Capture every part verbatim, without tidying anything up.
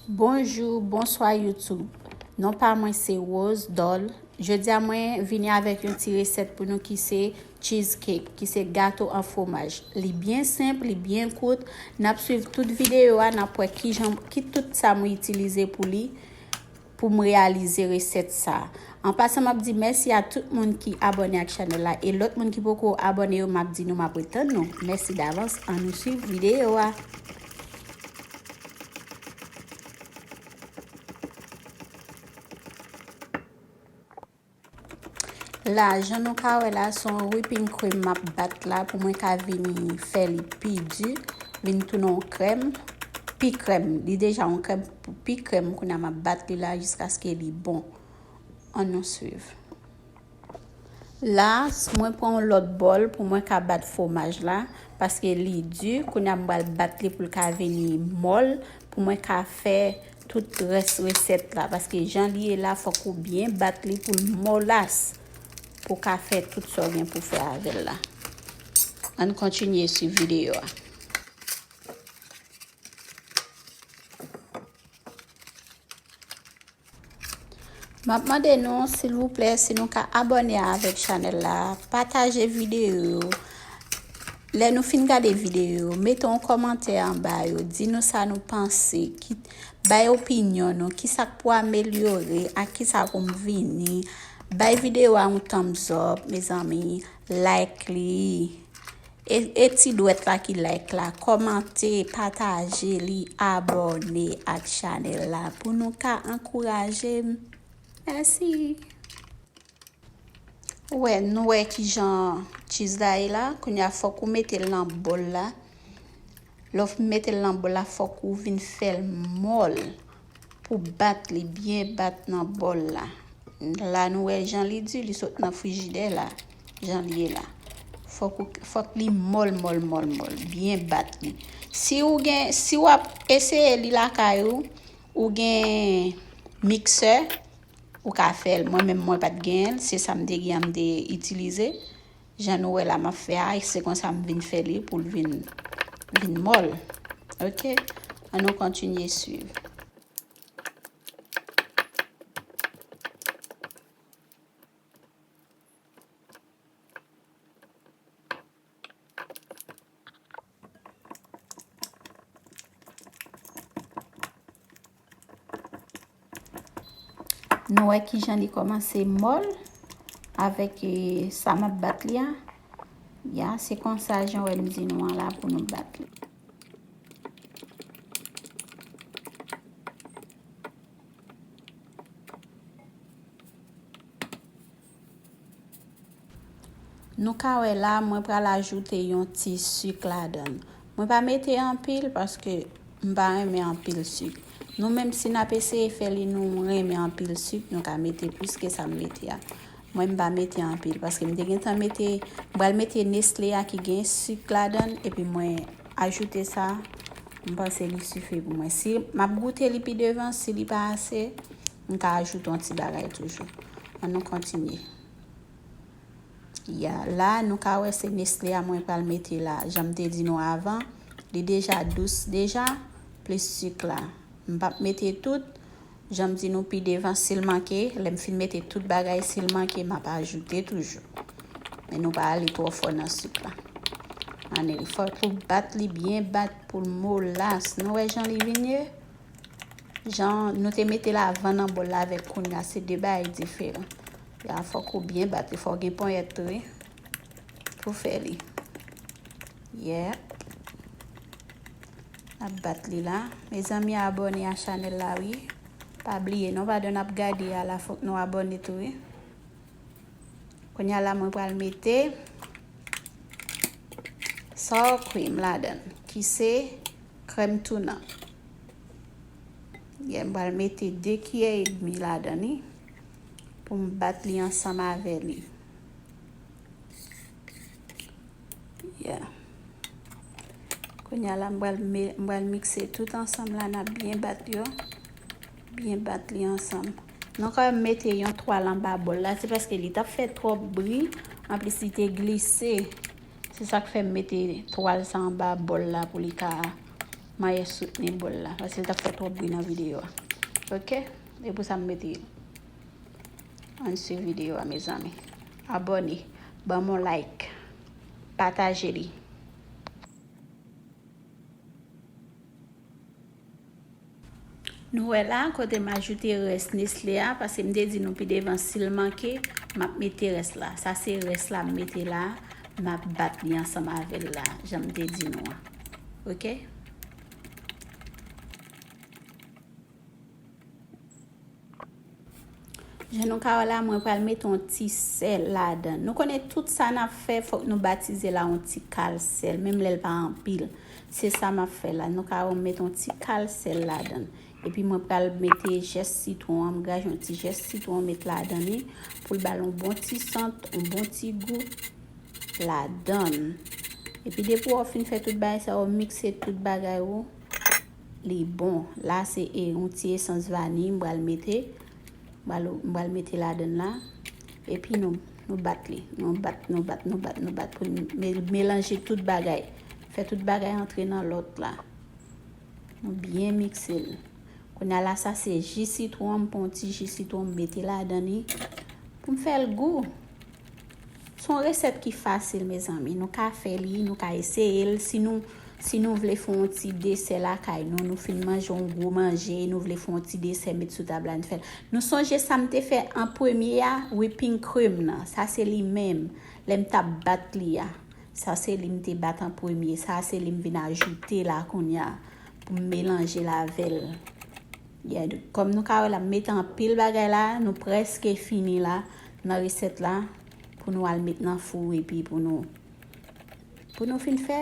Bonjou, bonswa YouTube. Non pa mwen se Rose Doll. Jodi a mwen vini avèk yon ti resèt pou nou ki se cheesecake, ki se gato an fwomaj. Li byen senp, li byen kout. N ap swiv tout videyo a, n ap wè ki jan, ki tout sa mwen itilize pou li, pou m reyalize resèt sa. An pasan, m ap di mèsi a tout moun ki abòne ak chanèl la, e lòt moun ki poko abòne yo, m ap di nou m ap ret tann nou. Mèsi davans, ann nou swiv videyo a. La, jan nou ka wè la, se yon whipping cream m ap bat la pou mwen ka vini fè li pi di, vin tounen yon krèm, pi krèm. Li deja yon krèm, pi krèm, kounye a m ap bat li la jiskaske li bon. Ann nou swiv. La, mwen pran yon lòt bòl pou mwen ka bat fwomaj la, paske li di, kounye a m pral bat li pou l ka vini mòl, pou mwen ka fè tout rès resèt la, paske jan li ye la, fòk ou byen bat li pou l mòlas, pou w ka fè tout sa w gen pou fè avè l la. Ann kontinye swiv videyo a. M ap mande nou, silvouplè, si nou ka abòne avèk chanèl la, pataje videyo yo. Lè nou fin gade videyo yo, mete yon kòmantè anba yo, di nou sa nou panse, ki, bay opinyon nou, ki sa k pou amelyore, ak ki sa pou m vini. Bay videyo a yon thumbs up, mezanmi, like li. E, e ti dwèt la ki like la, kòmante, pataje li, abòne ak chanèl la pou nou ka ankouraje m. Mèsi. Ou wè, nou wè kijan cheese la ye la. Kounye a, fòk ou mete l nan bòl la. Lè w fin mete l nan bòl la, fòk ou vin fè l mòl. Pou bat li byen bat nan bòl la. La nou wè jan li di, li sot nan frijidè la, jan li ye la. Fòk ou, fòk li mòl, mòl, mòl, mòl, byen bat li. Si ou gen, si w ap eseye li lakay ou, ou gen miksè, ou ka fè l. Mwen menm, mwen pa t gen l, se sa m te gen an m te itilize. Jan nou wè la, m ap fè a, e se konsa m vin fè li pou l vin, vin mòl. Oke? Ann nou kontinye swiv. Nou wè kijan li kòmanse mòl avèk, eh, sa m ap bat li a. Ya, se konsa jan wè m di nou an la pou nou bat li. Nou ka wè la, mwen pral ajoute yon ti sik ladan l. Mwen pa mete anpil paske m pa renmen anpil sik. Nou menm si n ap eseye fè li, nou renmen anpil sik, nou ka mete plis ke sa m mete a. Mwen m pa mete anpil paske m te gentan mete, m pral mete Nestlé a ki gen sik ladan l, epi mwen ajoute sa, m panse li sifi pou mwen. Si m ap goute li pi devan, si li pa ase, m ka ajoute yon ti bagay toujou. Ann nou kontinye. Ya, la, nou ka wè se Nestlé a mwen pral mete la. Jan m te di nou avan, li deja dous deja, plis sik la. M p ap mete tout, jan m di nou pi devan, si l manke, lè m fin mete tout bagay, si l manke, m ap ajoute toujou. Men nou pa ale twò fò nan sik la. Ann, fòk ou bat li byen bat pou l molas. Nou wè jan li vin ye? Jan nou te mete l avan nan bòl la avèk kounye a, se de bagay diferan. Ya, fòk ou byen bat li, fò w gen ponyèt tou, wi, pou fè li. Yep. N ap bat li la. Mezanmi, abòne a chanèl la, wi. Pa bliye, non, pandan n ap gade a la, fòk nou abòne tou, wi. Kounye a la, mwen pral mete sour cream ladan l, ki se krèm tounan. Yeah, m pral mete de kiyè edmi ladan li pou m bat li ansanm avè li. Yeah. Kounye a la, m pral me-, m pral mikse tout ansanm la, n ap byen bat yo. Byen bat li ansanm. Non, kanmenm mete yon twal anba bòl la, se paske li t ap fè twòp bri, anplis li te glise. Se sa k fè m mete twal sa anba bòl la pou li ka Mwen ye soutni bòl la, paske l t ap fè twòp bri nan videyo a. Oke? E pou sa m mete l. Ann swiv videyo a, mezanmi. Abòne, ban m yon like, pataje li. Nou wè la, kote m ajoute rès Nestlé a, paske m te di nou pi devan, si l manke, m ap mete rès la. Sa se rès la m mete la, m ap bat li ansanm avè l la, jan m te di nou an. Oke? Jan nou ka wè la, mwen pral mete yon ti sèl ladan. Nou konnen tout sa n ap fè, fòk nou batize l a yon ti kal sèl, menm lè l pa anpil. Se sa m ap fè la. Nou ka wè m mete yon ti kal sèl ladan. Epi mwen pral mete jès sitwon an, m graje yon ti jès sitwon, met ladan li, pou l ba l yon bon ti sant, yon bon ti gou ladan. Epi depi w fin fè tout bagay sa yo, mikse tout bagay ou, li bon. La se e, yon ti esans vaniy m pral mete. M pral, m pral mete ladan la. Epi nou, nou bat li. Nou bat, nou bat, nou bat, nou bat pou n me-, melanje tout bagay. Fè tout bagay antre nan lòt la. Nou byen mikse l. Kounye a la, sa se ji sitwon, m pran yon ti ji sitwon, m mete ladan li pou m fè l gou. Se yon resèt ki fasil, mezanmi. Nou ka fè li, nou ka eseye l. Si nou, si nou vle fè yon ti desè lakay nou, nou fin manje yon gwo manje, nou vle fè yon ti desè, met sou tab la, n fè l. Nou sonje sa m te fè an premye a, whipping cream nan. Sa se li menm. Lè m t ap bat li a. Sa se li m te bat an premye. Sa se li m vin ajoute la kounye a pou m melanje l avè l. Yeah, kòm nou ka wè la, m mete anpil bagay la, nou prèske fini la nan resèt la pou nou al met nan fou epi pou nou, pou nou fin fè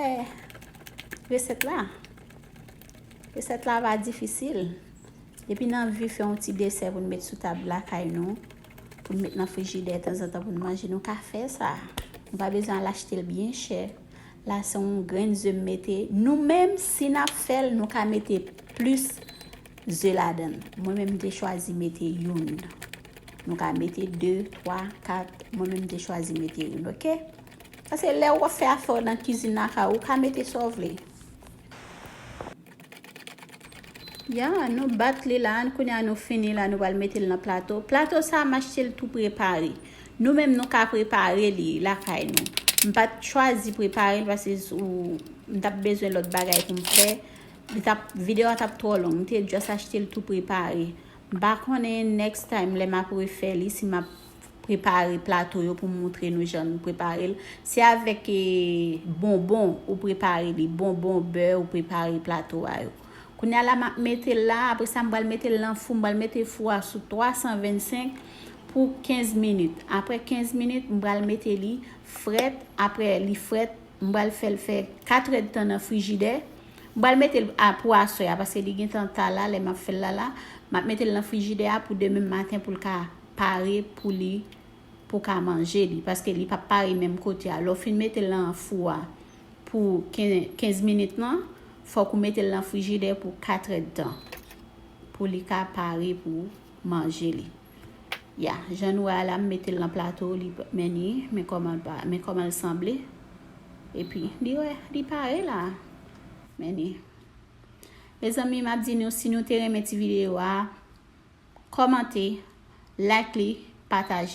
resèt la. Resèt la pa difisil. Depi n anvi fè yon ti desè pou n met sou tab lakay nou, pou n met nan frijidè tanzantan pou n manje, nou ka fè sa. Nou pa bezwen al achte l byen chè. La se yon grenn ze m mete. Nou menm, si n ap fè l, nou ka mete plis ze ladan l. Mwen menm, m te chwazi mete youn. Nou ka mete de, twa, kat. Mwen menm, m te chwazi mete youn, oke? Paske lè w ap fè afè w nan kizin lakay ou, ou ka mete sa w vle. Ya, nou bat li la, kounye a nou fini la, nou pral mete l nan plato. Plato sa a, m achte l tou prepare. Nou menm, nou ka prepare li lakay nou. M pa t chwazi prepare l paske ou, m t ap bezwen lòt bagay pou m fè. Li t ap, videyo a t ap twò long. M te just achte l tou prepare. M pa konnen next time, lè m ap refè li, si m ap prepare plato yo pou m montre nou jan nou prepare l. Se avèk, e, bonbon ou prepare li, bonbon, bè ou prepare plato a yo. Kounye a la, m ap mete l la, apre sa, m pral mete l nan fou, m pral mete fou a sou twa san vennsenk pou kenz minit. Apre kenz minit, m pral mete li frèt, apre li frèt, m pral fè l fè katrèdtan nan frijidè. M pral mete l a pou aswè a, paske li gentan ta la, lè m ap fè l la la. M ap mete l nan frijidè a pou demen maten pou l ka pare pou li, pou w ka manje li, paske li p ap pare menm kote a. Lè w fin mete l nan fou a pou ken-, kenz minit lan, fòk ou mete l nan frijidè pou katrèdtan, pou li ka pare pou manje li. Ya, jan nou wè a la, m mete l nan plato, li p-, men ni, men kòman l pa, men kòman l sanble. Epi, li wè, li pare la. Men ni. Mezanmi, m ap di nou, si nou te renmen ti videyo a, kòmante, like li, pataje.